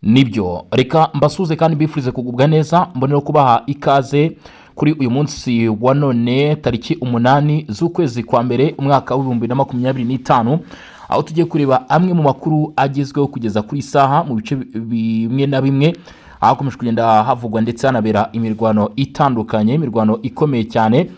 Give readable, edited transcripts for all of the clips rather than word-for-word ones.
Nibyo, reka mbasuhuze kandi mbifurize kugubwa neza, mbonera kubaha ikaze kuri uyu munsi wa none, tariki 8 z'ukwezi kwa mbere, umwaka wa 2025, aho tugiye kureba amwe mu makuru agezweho kugeza kuri isaha mu bice bimwe na bimwe ahakomeje kugenda havugwa ndetse hanabera imirwano itandukanye, imirwano ikomeye cyane.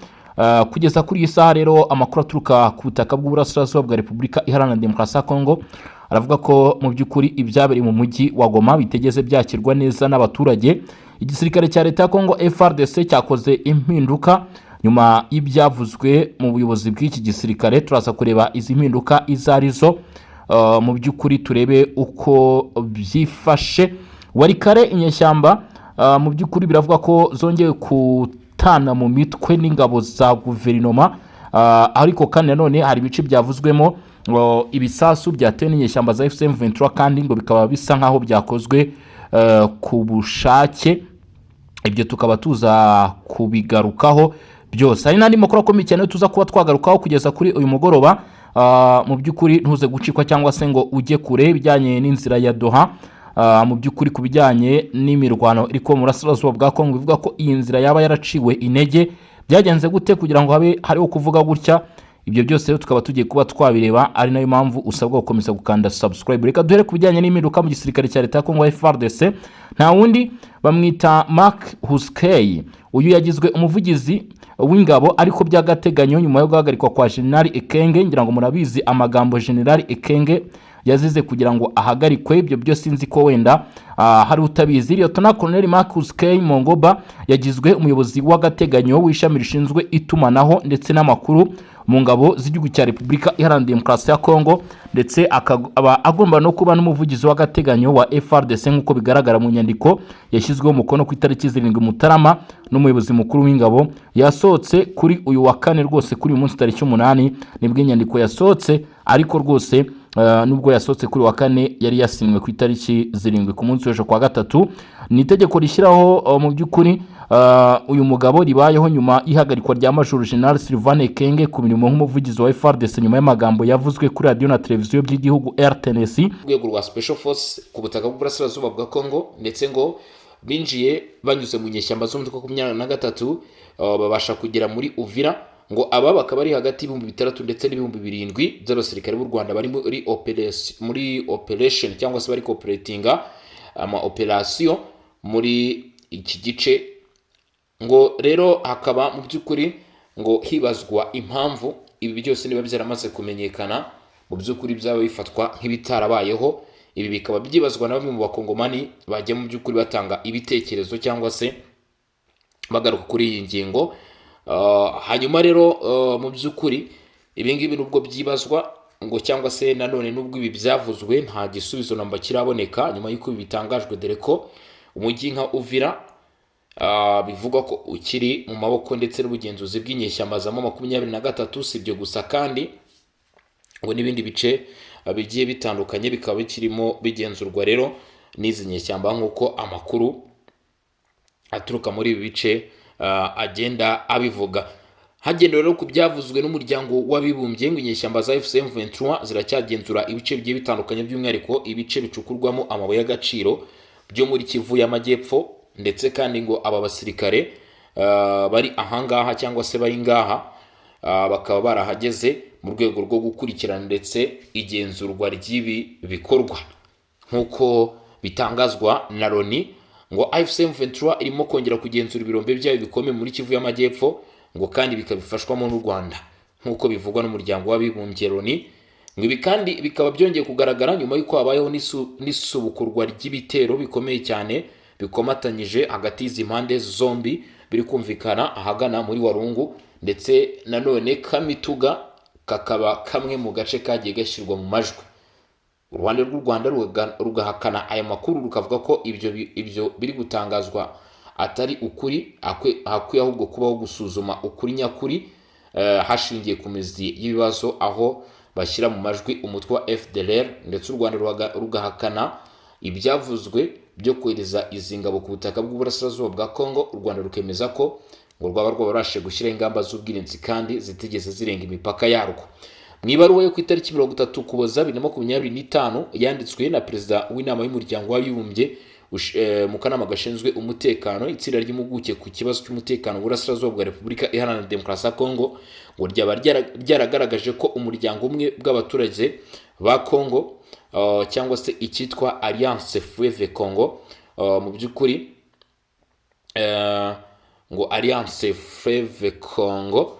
Kugeza kuri iyi saha rero, amakuru aturuka ku butaka bw'uburasirazuba bwa Repubulika Iharanira Demokarasi ya Kongo aravuga ko mu by'ukuri ibyabereye mu mujyi wa Goma bitegeze byakirwa neza n'abaturage. Igisirikare cya leta ya Kongo FARDC cyakoze impinduka nyuma y'ibyavuzwe mu buyobozi bw'iki gisirikare. Turaza kureba izi mpinduka izo arizo, mu by'ukuri turebe uko byifashe. Walikale, inyeshyamba mu by'ukuri biravuga ko zongeye gutana mu mitwe n'ingabo za guverinoma, ariko kandi nanone hari ibice byavuzwemo ibisasu byatewe n'inyeshyamba za AFC M23, kandi ngo bikaba bisa nkaho byakozwe ku bushake. Ibyo tukaba tuza kubigarukaho byose. Hari n'andi makuru akomeye cyane tuza kuba twagarukaho kugeza kuri uyu mugoroba. Mu by'ukuri ntuze gucikwa cyangwa se ngo ujye kure. Ibijyanye n'inzira ya Doha, mu by'ukuri ku bijyanye n'imirwano iri kuba mu burasirazuba bwa Kongo, bivuga ko iyi nzira yaba yaraciwe intege, byagenze gute kugira ngo habe hariho kuvuga gutya? Ibyo byose rero tukaba tugiye kuba twabireba, ari nayo mpamvu usabwa gukomeza gukanda subscribe. Reka duhere ku bijyanye n'impinduka mu gisirikare cya leta ya Kongo FARDC. Nta wundi, bamwita Mark Huskey. Uyu yagizwe umuvugizi w'ingabo ariko by'agateganyo nyuma yo guhagarikwa kwa General Ekenge. Ngira ngo murabizi amagambo General Ekenge yazize kugira ngo ahagarikwe. Ibyo byose sinzi ko wenda hari utabizi. Lieutenant Colonel Marcus K Mongoba yagizwe umuyobozi w'agateganyo w'ishami rishinzwe itumanaho ndetse n'amakuru mu ngabo z'igihugu cya Repubulika Iharanira Demokarasi ya Kongo, ndetse akaba agomba no kuba n'umuvugizi w'agateganyo wa FARDC, nk'uko bigaragara mu nyandiko yashyizweho umukono ku itariki 7 Mutarama n'umuyobozi mukuru w'ingabo. Yasohotse kuri uyu wa kane rwose, kuri uyu munsi tariki 8 nibwo inyandiko yasohotse. Ariko rwose nubwo yasohotse kuri wa kane, yari yasinywe ku itariki 7, ku munsi w'ejo kwa gatatu. Ni itegeko rishyiraho mu by'ukuri uyu mugabo, ribayeho nyuma y'ihagarikwa rya Major General Sylvain Ekenge ku mirimo nk'umuvugizi wa FARDC, nyuma y'amagambo yavuzwe kuri radiyo na televiziyo by'igihugu RTNC. Urwego rwa Special Force ku butaka bw'uburasirazuba bwa Congo, ndetse ngo binjiye banyuze mu nyeshyamba z'umutwe wa 23, babasha kugera muri Uvira. Ngo aba bakaba ari hagati y'ibihumbi 6 ndetse n'ibihumbi 7 by'abasirikare b'u Rwanda bari muri operation cyangwa se bari cooperatinga ama operation muri iki gice. Ngo rero hakaba mu by'ukuri ngo hibazwa impamvu ibi byose niba byaramaze kumenyekana, mu by'ukuri byaba bifatwa nk'ibitarabayeho. Ibi bikaba byibazwa na bamwe mu Bakongomani bajya mu by'ukuri batanga ibitekerezo cyangwa se bagaruka kuri iyi ngingo. Hanyuma rero mu by'ukuri ibi ngibi nubwo byibazwa ngo cyangwa se nanone nubwo ibi byavuzwe, nta gisubizo namba kiraboneka nyuma y'uko ibi bitangajwe, dore ko umujyi nka Uvira bivugwa ko ukiri mu maboko ndetse n'ubugenzuzi bw'inyeshyamba za 23. Si ibyo gusa kandi, ngo n'ibindi bice bigiye bitandukanye bikaba bikirimo bigenzurwa rero n'izi nyeshyamba, nk'uko amakuru aturuka muri ibi bice agenda abivuga. Hagendewe rero ku byavuzwe n'Umuryango w'Abibumbye, ngo inyeshyamba za AFC M23 ziracyagenzura ibice bigiye bitandukanye, by'umwihariko ibice bicukurwamo amabuye y'agaciro byo muri Kivu y'Amajyepfo. Ndetse kandi ngo aba basirikare bari ahangaha cyangwa se bari ngaha, bakaba barahageze mu rwego rwo gukurikirana ndetse igenzurwa ry'ibi bikorwa, nk'uko bitangazwa na Loni. Ngo AFC M23 irimo kongera kugenzura ibirombe byayo bikomeye muri Kivu y'Amajyepfo, ngo kandi bikabifashwamo n'u Rwanda, nk'uko bivugwa n'Umuryango w'Abibumbye Loni. Ngo ibi kandi bikaba byongeye kugaragara nyuma y'uko habayeho n'isubukurwa ry'ibitero bikomeye cyane bikomatanyije hagati y'izi mpande zombi, biri kumvikana ahagana muri Walungu, ndetse nanone Kamituga kakaba kamwe mu gace kagiye gashyirwa mu majwi. Uruhande rw'u Rwanda rugahakana aya makuru, rukavuga ko ibyo biri gutangazwa atari ukuri, hakwiye ahubwo kubaho gusuzuma ukuri nyakuri hashingiye ku mizi y'ibibazo, aho bashyira mu majwi umutwe wa FDLR. Ndetse u Rwanda rugahakana ibyavuzwe byo kohereza izi ngabo ku butaka bw'uburasirazuba bwa Congo. U Rwanda rukemeza ko ngo rwaba rwarabashije gushyiraho ingamba z'ubwirinzi kandi zitigeze zirenga imipaka yarwo. Mu ibaruwa yo ku itariki 30 Ukuboza 2025, yanditswe na perezida w'inama y'Umuryango w'Abibumbye mu kanama gashinzwe umutekano, itsinda ry'impuguke ku kibazo cy'umutekano mu burasirazuba bwa Repubulika Iharanira Demokarasi ya Kongo ngo ryaba ryaragaragaje ko umuryango umwe bw'abaturage ba Kongo, cyangwa se icyitwa Alliance Fleuve Congo, mu by'ukuri ngo Alliance Fleuve Congo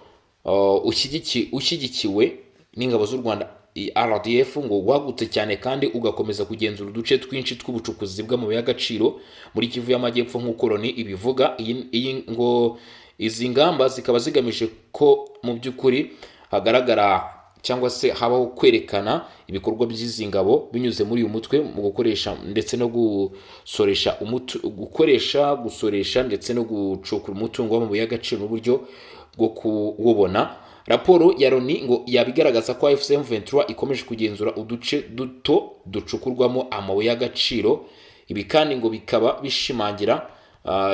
ushyigikiwe n'ingabo z'u Rwanda RDF, ngo wagutse cyane kandi ugakomeza kugenzura uduce twinshi tw'ubucukuzi bw'amabuye y'agaciro muri Kivu y'Amajyepfo, nk'uko Loni ibivuga. Iyi ngo izi ngamba zikaba zigamije ko mu by'ukuri hagaragara cyangwa se habaho kwerekana ibikorwa by'izi ngabo binyuze muri uyu mutwe mu gukoresha ndetse no gusoresha gukoresha, gusoresha ndetse no gucukura umutungo w'amabuye y'agaciro n'uburyo bwo kuwubona. Raporo ya Loni ngo yabigaragaza ko AFC M23 ikomeje kugenzura uduce duto ducukurwamo amabuye y'agaciro. Ibi kandi ngo bikaba bishimangira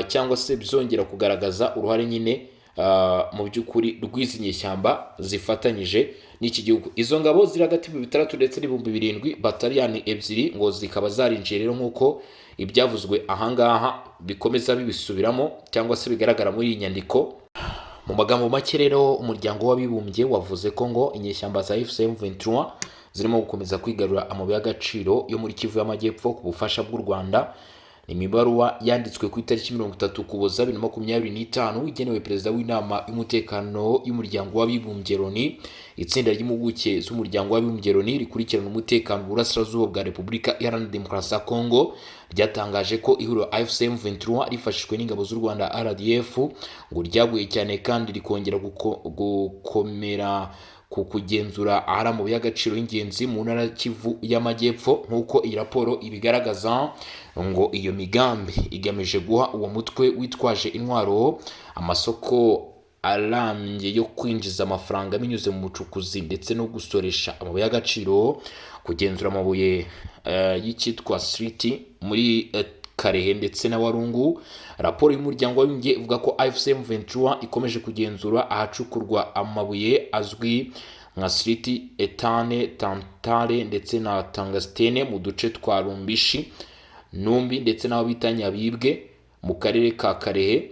cyangwa se byongera kugaragaza uruhare nyine mu by'ukuri rw'izi nyeshyamba zifatanyije n'iki gihugu. Izo ngabo ziri hagati y'ibihumbi 6 ndetse n'ibihumbi 7, bataliyani ebyiri, ngo zikaba zarinjiye rero, nk'uko ibyavuzwe ahangaha bikomeza bibisubiramo cyangwa se bigaragara muri iyi nyandiko. Mu magambo make rero, Umuryango w'Abibumbye wavuze ko ngo inyeshyamba za AFC M23 zirimo gukomeza kwigarura amabuye y'agaciro yo muri Kivu y'Amajyepfo ku bufasha bw'u Rwanda. Ni mu ibaruwa yanditswe ku itariki 30 Ukuboza 2025, igenewe perezida w'inama y'umutekano y'Umuryango w'Abibumbye Loni, itsinda ry'impuguke z'Umuryango w'Abibumbye Loni rikurikirana umutekano mu burasirazuba bwa Repubulika Iharanira Demokarasi ya Kongo, ryatangaje ko ihuriro AFC M23 rifashijwe n'ingabo z'u Rwanda RDF ngo ryaguye cyane kandi rikongera gukomera ku kugenzura ahari amabuye y'agaciro y'ingenzi mu ntara Kivu y'Amajyepfo, nk'uko iyi raporo ibigaragaza. Ngo iyo migambi igamije guha uwo mutwe witwaje intwaro amasoko arambye yo kwinjiza amafaranga binyuze mu bucukuzi ndetse no gusoresha amabuye y'agaciro, kugenzura amabuye y'icyitwa siriti muri Karehe ndetse na Warungu. Raporo y'Umuryango w'Abibumbye ivuga ko AFC M23 ikomeje kugenzura ahacukurwa amabuye azwi nka siriti, etane, tantale ndetse na tungstene mu duce twa Rumbishi, Numbi ndetse n'aho bita Nyabibwe mu karere ka Karehe.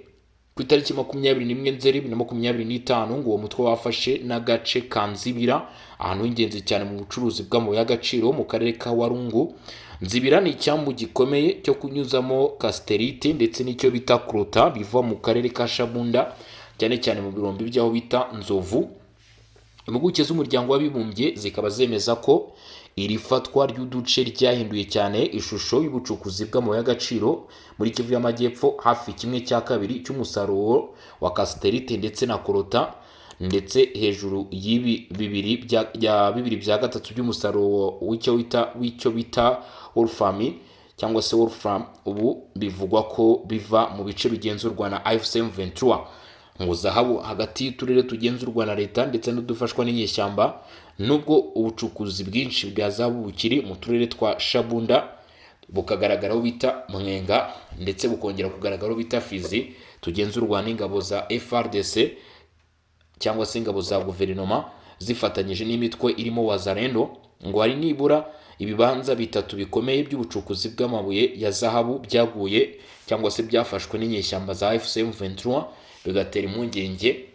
Ku itariki 21 Nzeri 2025, ngo uwo mutwe wafashe n'agace ka Nzibira, ahantu h'ingenzi cyane mu bucuruzi bw'amabuye y'agaciro mu karere ka Warungu. Nzibira ni icyambu gikomeye cyo kunyuzamo kasiterite ndetse n'icyo bita coltan biva mu karere ka Shabunda, cyane cyane mu birombe by'aho bita Nzovu. Impuguke z'Umuryango w'Abibumbye zikaba zemeza ko iri fatwa ry'uduce ryahinduye cyane ishusho y'ubucukuzi bw'amabuye y'agaciro muri Kivu y'Amajyepfo. Hafi kimwe cya kabiri cy'umusaruro wa kasiterite ndetse na coltan, ndetse hejuru y'ibi bibiri bya bibiri bya gatatu by'umusaruro w'icyo bita wolfram cyangwa se wolfram, ubu bivugwa ko biva mu bice bigenzurwa na AFC M23. Ngo zahabu hagati y'uturere tugenzurwa na leta ndetse n'udufashwa n'inyeshyamba. Nubwo ubucukuzi bwinshi bwa zahabu bukiri mu turere twa Shabunda, bukagaragara aho bita Mwenga, ndetse bukongera kugaragara aho bita Fizi, tugenzurwa n'ingabo za FARDC cyangwa se ingabo za guverinoma zifatanyije n'imitwe irimo Wazalendo, ngo hari nibura ibibanza bitatu bikomeye by'ubucukuzi bw'amabuye ya zahabu byaguye cyangwa se byafashwe n'inyeshyamba za AFC M23, bigatera impungenge.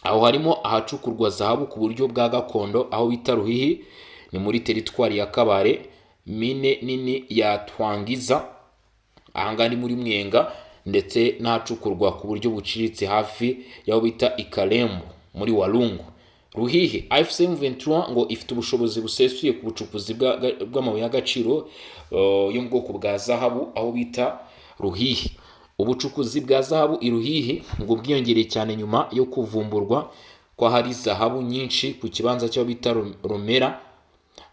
Aho harimo ahacukurwa zahabu ku buryo bwa gakondo aho bita Ruhihi, ni muri teritwari ya Kabare, mine nini ya Twangiza, ahangaha ni muri Mwenga, ndetse n'ahacukurwa ku buryo buciriritse hafi y'aho bita Ikarembo muri Walungu. Ruhihi, AFC M23 ngo ifite ubushobozi busesuye ku bucukuzi bw'amabuye y'agaciro yo mu bwoko bwa zahabu aho bita Ruhihi. Ubucukuzi bwa zahabu i Ruhihi ngo bwiyongereye cyane nyuma yo kuvumburwa ko hari zahabu nyinshi ku kibanza cy'aho bita Romera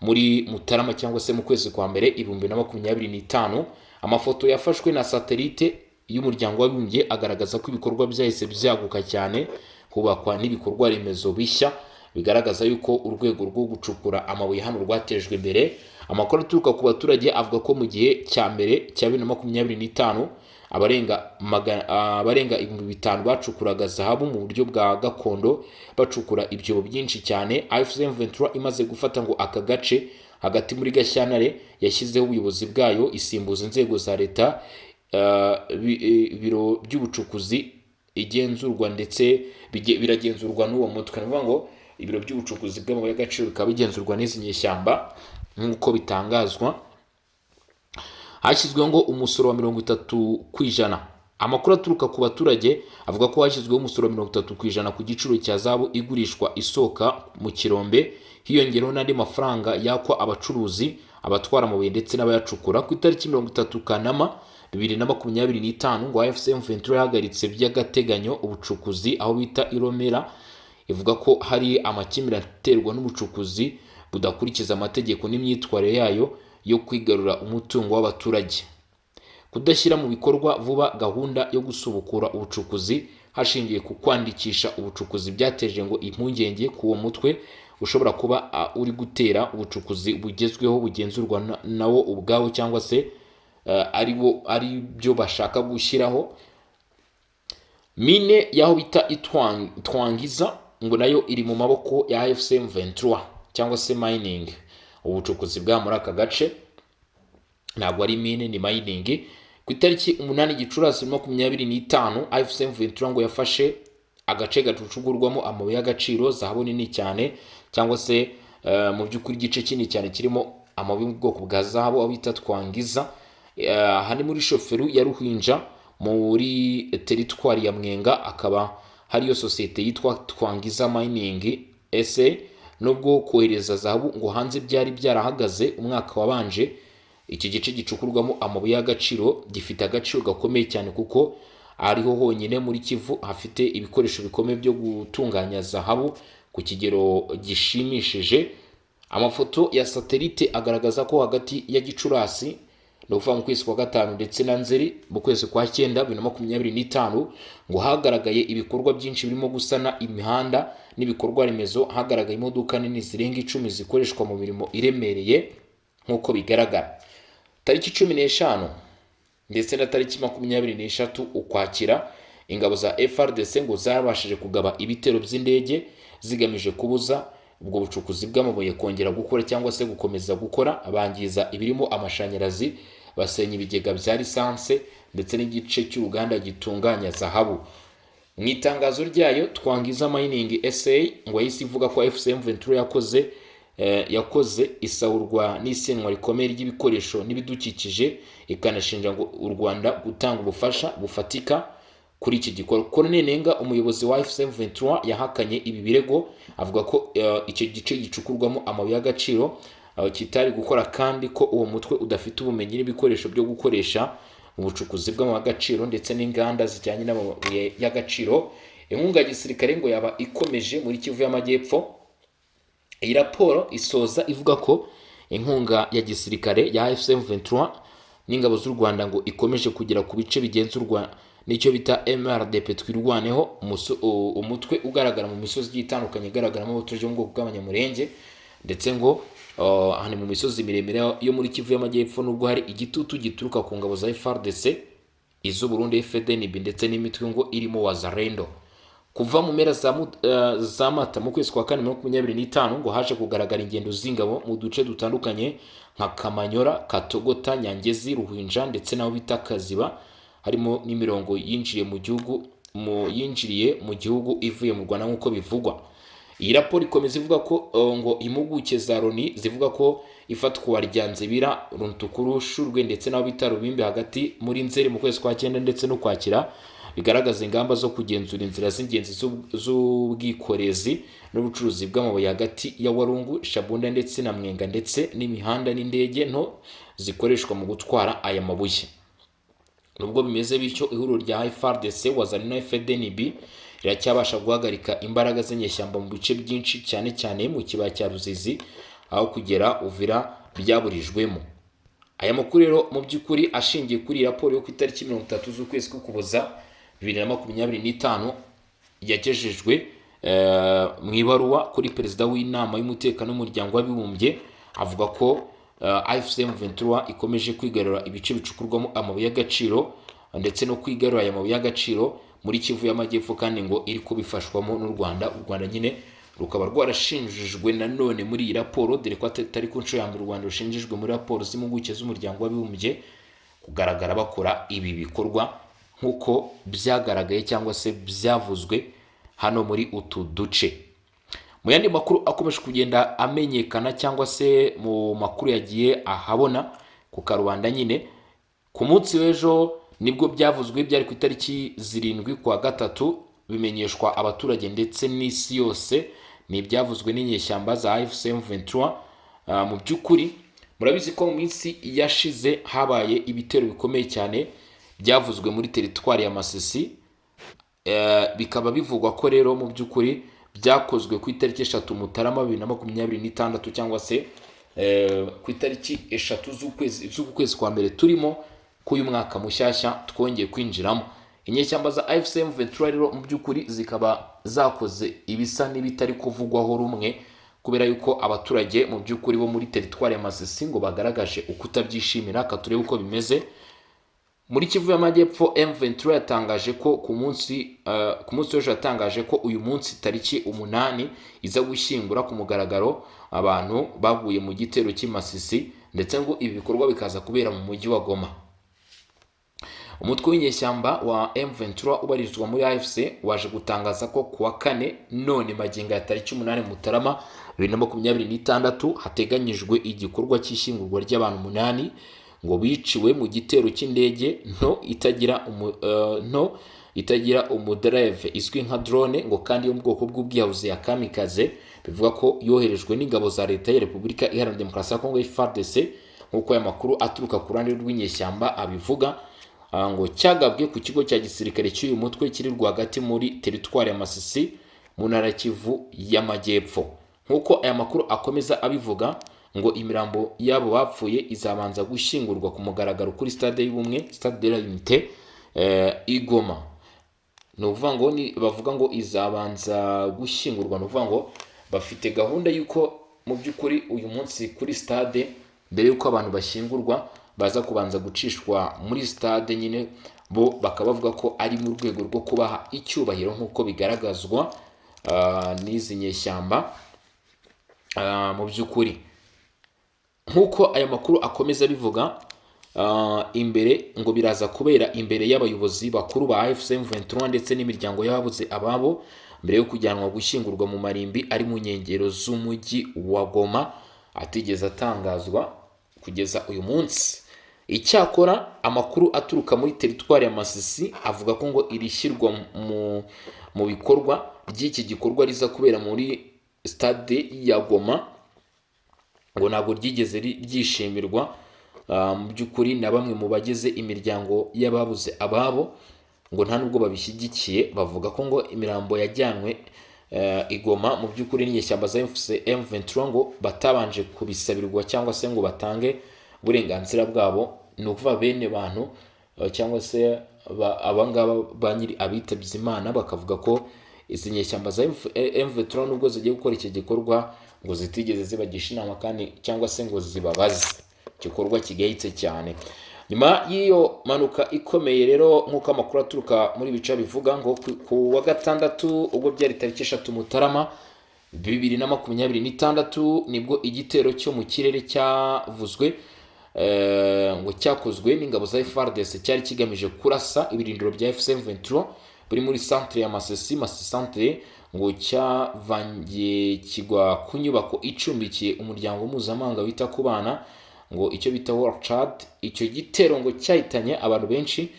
muri Mutarama cyangwa se mu kwezi kwa mbere 2025. Amafoto yafashwe na satelite y'Umuryango w'Abibumbye agaragaza ko ibikorwa byahise byaguka cyane, hubakwa n'ibikorwa remezo bishya, bigaragaza yuko urwego rwo gucukura amabuye hano rwatejwe imbere. Amakuru aturuka ku baturage avuga ko mu gihe cya mbere cya 2025 Abarenga 5000 bacukuraga zahabu mu buryo bwa gakondo, bacukura ibyobo byinshi cyane. AFC M23 imaze gufata ngo aka gace hagati muri Gashyantare, yashyizeho ubuyobozi bwayo, isimbuza inzego za leta, ibiro by'ubucukuzi igenzurwa ndetse biragenzurwa n'uwo mutwe. Ni ukuvuga ngo ibiro by'ubucukuzi bw'amabuye y'agaciro bikaba bigenzurwa n'izi nyeshyamba nk'uko bitangazwa. Hashyizweho ngo umusoro wa 30%. Amakuru aturuka ku baturage avuga ko hashyizweho umusoro wa 30% ku giciro cya zahabu igurishwa isohoka mu kirombe, hiyongereho n'andi mafaranga yakwa abacuruzi, abatwara amabuye ndetse n'abayacukura. Ku itariki 30 Kanama 2025, ngo AFC M23 yahagaritse by'agateganyo ubucukuzi aho bita Iromera, ivuga ko hari amakimbirane aterwa n'ubucukuzi budakurikiza amategeko n'imyitwarire yayo yo kwigarura umutungo w'abaturage. Kudashyira mu bikorwa vuba gahunda yo gusubukura ubucukuzi hashingiwe ku kwandikisha ubucukuzi byateje ngo impungenge ku uwo mutwe ushobora kuba uri gutera ubucukuzi bugezweho bugenzurwa nawo ubwawo, cyangwa se ari bo ari byo bashaka gushyiraho. Mine y'aho bita Twangiza ngo nayo iri mu maboko ya AFC M23, cyangwa se mining, ubucukuzi bwa muri aka gace. Ntabwo ari mine, ni mining. Ku itariki 8 Gicurasi 2025, AFC M23 ngo yafashe agace gacukurwamo amabuye y'agaciro, zahabu nini cyane, cyangwa se mu by'ukuri igice kinini cyane kirimo amabuye yo mu bwoko bwa zahabu, aho bita Twangiza. Aha ni muri chefferie ya Ruhinja, muri teritwari ya Mwenga, akaba hariyo sosiyete yitwa Twangiza Mining SA. Nubwo kohereza zahabu ngo hanze byari byarahagaze umwaka wabanje, iki gice gicukurwamo amabuye y'agaciro gifite agaciro gakomeye cyane, kuko ariho honyine muri Kivu hafite ibikoresho bikomeye byo gutunganya zahabu ku kigero gishimishije. Amafoto ya satelite agaragaza ko hagati ya Gicurasi, ni ukuvuga mu kwezi kwa gatanu, ndetse na Nzeri mu kwezi kwa cyenda 2025, ngo hagaragaye ibikorwa byinshi birimo gusana imihanda n'ibikorwa remezo. Hagaragaye imodoka nini zirenga 10 zikoreshwa mu mirimo iremereye nk'uko bigaragara. Tariki 15 ndetse na tariki 23 Ukwakira, ingabo za FARDC ngo zabashije kugaba ibitero by'indege zigamije kubuza ubwo bucukuzi bw'amabuye kongera gukora cyangwa se gukomeza gukora, bangiza ibirimo amashanyarazi, basenya ibigega bya lisanse ndetse n'igice cy'uruganda gitunganya zahabu. Mu itangazo ryayo, Twangiza Mining SA ngo yahise ivuga ko AFC M23 yakoze isahurwa n'isenywa rikomeye ry'ibikoresho n'ibidukikije, ikanashinja ngo u Rwanda gutanga ubufasha bufatika kuri iki gikorwa. Colonel Nenga, umuyobozi wa AFC M23, yahakanye ibi birego, avuga ko icyo gice gicukurwamo amabuye y'agaciro kitari gukora, kandi ko uwo mutwe udafite ubumenyi n'ibikoresho byo gukoresha mu bucukuzi bw'amabuye y'agaciro ndetse n'inganda zijyanye n'amabuye y'agaciro. Inkunga ya gisirikare ngo yaba ikomeje muri Kivu y'Amajyepfo. Iyi raporo isoza ivuga ko inkunga ya gisirikare ya AFC M23 n'ingabo z'u Rwanda ngo ikomeje kugera ku bice bigenzurwa n'icyo bita MRDP Twirwaneho, umutwe ugaragara mu misozi igiye itandukanye igaragaramo abaturage bo mu bwoko bw'Abanyamurenge, ndetse ngo aha ni mu misozi miremire yo muri Kivu y'Amajyepfo, nubwo hari igitutu gituruka ku ngabo za FARDC, iz'u Burundi FDNB ndetse n'imitwe ngo irimo Wazalendo. Kuva mu mpera za Mata mu kwezi kwa kane 25, ngo haje kugaragara ingendo z'ingabo mu duce dutandukanye nka Kamanyora, Katogota, Nyangezi, Ruhinja ndetse n'aho bita Kaziba, harimo n'imirongo yinjiriye mu gihugu ivuye mu Rwanda nk'uko bivugwa. Iyi raporo ikomeza ivuga ko ngo impuguke za Loni zivuga ko ifatwa rya Nzibira, Runtukuru, Shurwe ndetse n'aho bita Rubimbi hagati muri Nzeri mu kwezi kwa cyenda ndetse n'Ukwakira bigaragaza ingamba zo kugenzura inzira z'ingenzi z'ubwikorezi n'ubucuruzi bw'amabuye hagati ya Walungu, Shabunda ndetse na Mwenga, ndetse n'imihanda n'indege nto zikoreshwa mu gutwara aya mabuye. Nubwo bimeze bityo, ihuriro rya FARDC, Wazalendo na FDNB riracyabasha guhagarika imbaraga z'inyeshyamba mu bice byinshi, cyane cyane mu kibaya cya Ruzizi, aho kugera Uvira byaburijwemo. Aya makuru rero mu by'ukuri ashingiye kuri iyi raporo yo ku itariki 30 z'ukwezi k'Ukuboza 2025, yagejejwe mu ibaruwa kuri perezida w'inama y'umutekano w'umuryango w'abibumbye, avuga ko AFC M23 ikomeje kwigarura ibice bicukurwamo amabuye y'agaciro. ndetse no kwigarura aya mabuye y'agaciro muri Kivu y'Amajyepfo, kandi ngo iri kubifashwamo n'u Rwanda. U Rwanda nyine rukaba rwarashinjijwe nanone muri iyi raporo, dore ko atari ku nshuro ya mbere u Rwanda rushinjijwe muri raporo z'impuguke z'Umuryango w'Abibumbye kugaragara bakora ibi bikorwa, nk'uko byagaragaye cyangwa se byavuzwe hano muri utu duce. Mu yandi makuru akomeje kugenda amenyekana, cyangwa se mu makuru yagiye ahabona ku karubanda nyine, ku munsi w'ejo nibwo byavuzwe, byari ku itariki 7 kwa gatatu, bimenyeshwa abaturage ndetse n'isi yose, ni ibyavuzwe n'inyeshyamba za AFC M23. Mu by'ukuri murabizi ko mu minsi yashize habaye ibitero bikomeye cyane byavuzwe muri teritwari ya Masisi. Bikaba bivugwa ko rero mu by'ukuri byakozwe ku itariki 3 Mutarama 2026, cyangwa se ku itariki 3 z'uku kwezi kwa mbere turimo k'uyu mwaka mushyashya twongeye kwinjiramo. Inyeshyamba za AFC M23 rero mu by'ukuri zikaba zakoze ibisa n'ibitari kuvugwaho rumwe, kubera yuko abaturage mu by'ukuri bo muri teritwari ya Masisi ngo bagaragaje ukutabyishimira. Ka turebe uko bimeze muri Kivu y'Amajyepfo. M23 yatangaje ko ku munsi w'ejo, yatangaje ko uyu munsi tariki 8 iza gushyingura ku mugaragaro abantu baguye mu gitero cy'i Masisi, ndetse ngo ibi bikorwa bikaza kubera mu mujyi wa Goma. Umutwe w'inyeshyamba wa M23 ubarizwa muri AFC waje gutangaza ko kuwa kane, none magingo ya tariki 8 Mutarama 2026, hateganyijwe igikorwa cy'ishyingurwa ry'abantu umunani ngo biciwe mu gitero cy'indege nto itagira umudereve izwi nka drone, ngo kandi yo mu bwoko bw'ubwiyahuzi ya kamikaze, bivuga ko yoherejwe n'ingabo za Leta ya Repubulika Iharanira Demokarasi ya Kongo, FARDC, nk'uko aya makuru aturuka ku ruhande rw'inyeshyamba abivuga. Ngo cyagabwe ku kigo cya gisirikare cy'uyu mutwe kiri rwagati muri teritwari ya Masisi mu ntara ya Kivu y'Amajyepfo. Nk'uko aya makuru akomeza abivuga, ngo imirambo y'abo bapfuye izabanza gushyingurwa ku mugaragaro kuri Stade y'Ubumwe, Stade de la Unité, i Goma. Ni ukuvuga ngo ni bavuga ngo izabanza gushyingurwa, ni ukuvuga ngo bafite gahunda y'uko mu by'ukuri uyu munsi kuri stade, mbere y'uko abantu bashyingurwa, baza kubanza gucishwa muri stade nyine. Bo bakaba bavuga ko ari mu rwego rwo kubaha icyubahiro, nk'uko bigaragazwa n'izi nyeshyamba. Mu by'ukuri, nk'uko aya makuru akomeza abivuga, imbere ngo biraza kubera imbere y'abayobozi bakuru ba AFC M23 ndetse n'imiryango y'ababuze ababo, mbere yo kujyanwa gushyingurwa mu marimbi ari mu nkengero z'umujyi wa Goma atigeze atangazwa kugeza uyu munsi. Icyakora amakuru aturuka muri teritwari ya Masisi avuga ko ngo iri shyirwa mu bikorwa ry'iki gikorwa riza kubera muri stade ya Goma ngo ntabwo ryigeze ryishimirwa mu by'ukuri na bamwe mu bagize imiryango y'ababuze ababo, ngo nta nubwo babishyigikiye. Bavuga ko ngo imirambo yajyanwe i Goma mu by'ukuri n'inyeshyamba za AFC M23 ngo batabanje kubisabirwa cyangwa se ngo batange uburenganzira bwabo. Ni ukuvuga bene bantu cyangwa se abangaba ba nyiri abitabye Imana bakavuga ko izi nyeshyamba za M23, nubwo zigiye gukora iki gikorwa, ngo zitigeze zibagisha inama kandi cyangwa se ngo zibabaze, igikorwa kigayitse cyane. Nyuma y'iyo mpanuka ikomeye rero, nk'uko amakuru aturuka muri bice bivuga, ngo ku wa gatandatu, ubwo byari tariki 3 Mutarama 2026, nibwo igitero cyo mu kirere cyavuzwe ngo cyakozwe n'ingabo za FARDC cyari kigamije kurasa ibirindiro bya AFC M23 biri muri centre ya Masisi, Masisi centre, ngo cyavangiye kigwa ku nyubako icumbikiye umuryango mpuzamahanga wita ku bana, ngo icyo bita World Child. Icyo gitero ngo cyahitanye abantu benshi,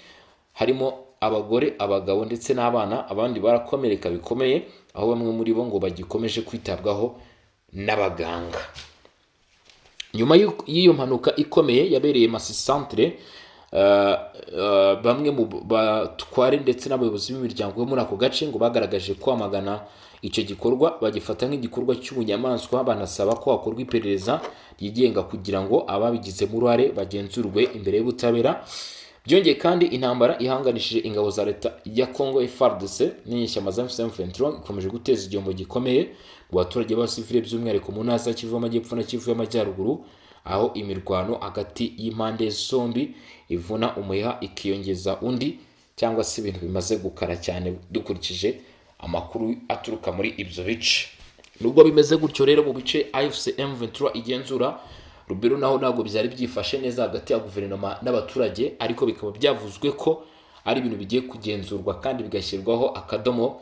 harimo abagore, abagabo ndetse n'abana, abandi barakomereka bikomeye, aho bamwe muri bo ngo bagikomeje kwitabwaho n'abaganga. Nyuma y'iyo mpanuka ikomeye yabereye Masisi centre, bamwe mu batware ndetse n'abayobozi b'imiryango yo muri ako gace ngo bagaragaje kwamagana icyo gikorwa, bagifata nk'igikorwa cy'ubunyamaswa, banasaba ko hakorwa iperereza ryigenga kugira ngo ababigizemo uruhare bagenzurwe imbere y'ubutabera. Byongeye kandi, intambara ihanganishije ingabo za Leta ya Congo FARDC n'inyeshyamba za M23 ikomeje guteza igihombo gikomeye mu baturage b'abasivile, by'umwihariko mu ntara za Kivu y'Amajyepfo na Kivu y'Amajyaruguru, Aho imirwano hagati y'impande zombi ivuna umuheha ikiyongeza undi, cyangwa se ibintu bimaze gukara cyane dukurikije amakuru aturuka muri ibyo bice. Nubwo bimeze gutyo rero, mu bice AFC M23 igenzura, Lubero, naho ntabwo byari byifashe neza hagati ya guverinoma n'abaturage, ariko bikaba byavuzwe ko ari ibintu bigiye kugenzurwa kandi bigashyirwaho akadomo,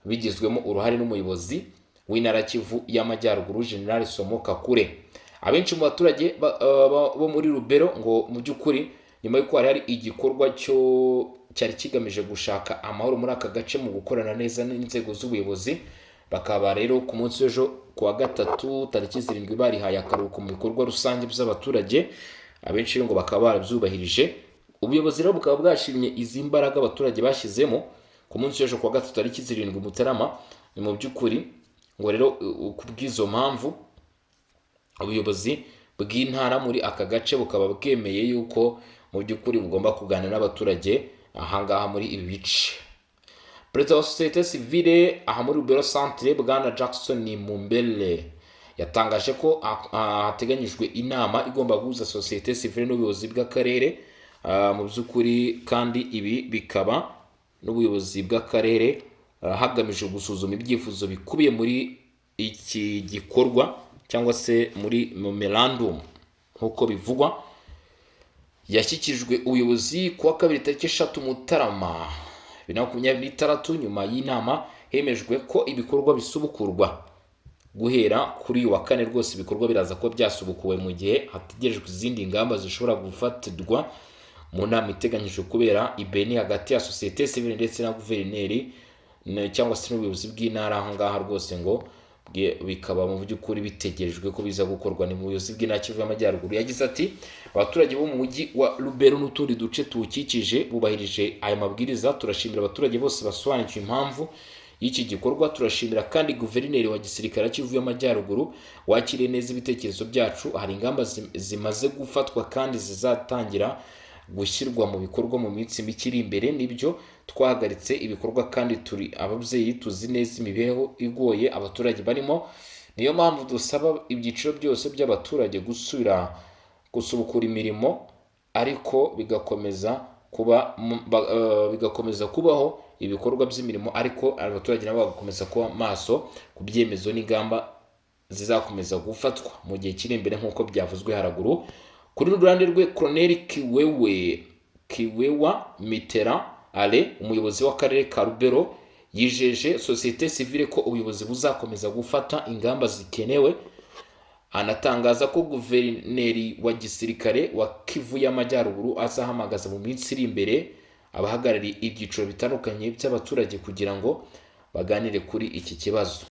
bigizwemo uruhare n'umuyobozi w'intara Kivu y'Amajyaruguru, General Somo Kakule. Abenshi mu baturage bo muri Lubero ngo mu by'ukuri nyuma y'uko hari hari igikorwa cyo cyari kigamije gushaka amahoro muri aka gace mu gukorana neza n'inzego z'ubuyobozi, bakaba rero ku munsi w'ejo ku wa gatatu tariki 7 barihaye akaruhuko mu bikorwa rusange by'abaturage. Abenshi rero ngo bakaba barabyubahirije. Ubuyobozi rero bukaba bwashimye izi mbaraga abaturage bashyizemo ku munsi w'ejo ku wa gatatu tariki 7 Mutarama. Ni mu by'ukuri ngo rero ku bw'izo mpamvu ubuyobozi bw'intara muri aka gace bukaba bwemeye yuko mu by'ukuri bugomba kuganira n'abaturage ahangaha muri ibi bice. Perezida wa sosiyete sivile aha muri Lubero Centre, Bwana Jackson Mumbele, yatangaje ko hateganyijwe inama igomba guhuza sosiyete sivile n'ubuyobozi bw'akarere. Mu by'ukuri kandi ibi bikaba n'ubuyobozi bw'akarere, hagamijwe gusuzuma ibyifuzo bikubiye muri iki gikorwa cyangwa se muri memorandum nk'uko bivugwa yashyikirijwe ubuyobozi ku wa kabiri tariki 3 Mutarama 2026. Nyuma y'inama hemejwe ko ibikorwa bisubukurwa guhera kuri uyu wa kane. Rwose ibikorwa biraza kuba byasubukuwe mu gihe hategerejwe izindi ngamba zishobora gufatirwa mu nama iteganyijwe kubera i Beni hagati ya sosiyete sivile ndetse na guverineri cyangwa se n'ubuyobozi bw'intara aho ngaha. Rwose ngo bikaba mu by'ukuri bitegerejwe ko biza gukorwa ni mu buyobozi bw'intara Kivu y'Amajyaruguru. Yagize ati: "Abaturage bo mu mujyi wa Lubero n'utundi duce tuwukikije bubahirije aya mabwiriza. Turashimira abaturage bose basobanukiwe impamvu y'iki gikorwa. Turashimira kandi guverineri wa gisirikare Kivu y'Amajyaruguru wakiriye neza ibitekerezo byacu. Hari ingamba zimaze gufatwa kandi zizatangira gushyirwa mu bikorwa mu minsi mike iri imbere. Nibyo, twahagaritse ibikorwa kandi turi ababyeyi, tuzi neza imibereho igoye abaturage barimo. Niyo mpamvu dusaba ibyiciro byose by'abaturage gusubira gusubukura imirimo, ariko bigakomeza kubaho ibikorwa by'imirimo, ariko abaturage nabo bagakomeza kuba maso ku byemezo n'ingamba zizakomeza gufatwa mu gihe kiri imbere nk'uko byavuzwe haraguru." Kuri ruhande rwe, Colonel Kiwewa Mitera Ale, umuyobozi w'akarere ka Lubero, yijeje sosiyete sivile ko ubuyobozi buzakomeza gufata ingamba zikenewe, anatangaza ko guverineri wa gisirikare wa Kivu y'Amajyaruguru azahamagaza mu minsi iri imbere abahagarariye ibyiciro bitandukanye by'abaturage kugira ngo baganire kuri iki kibazo.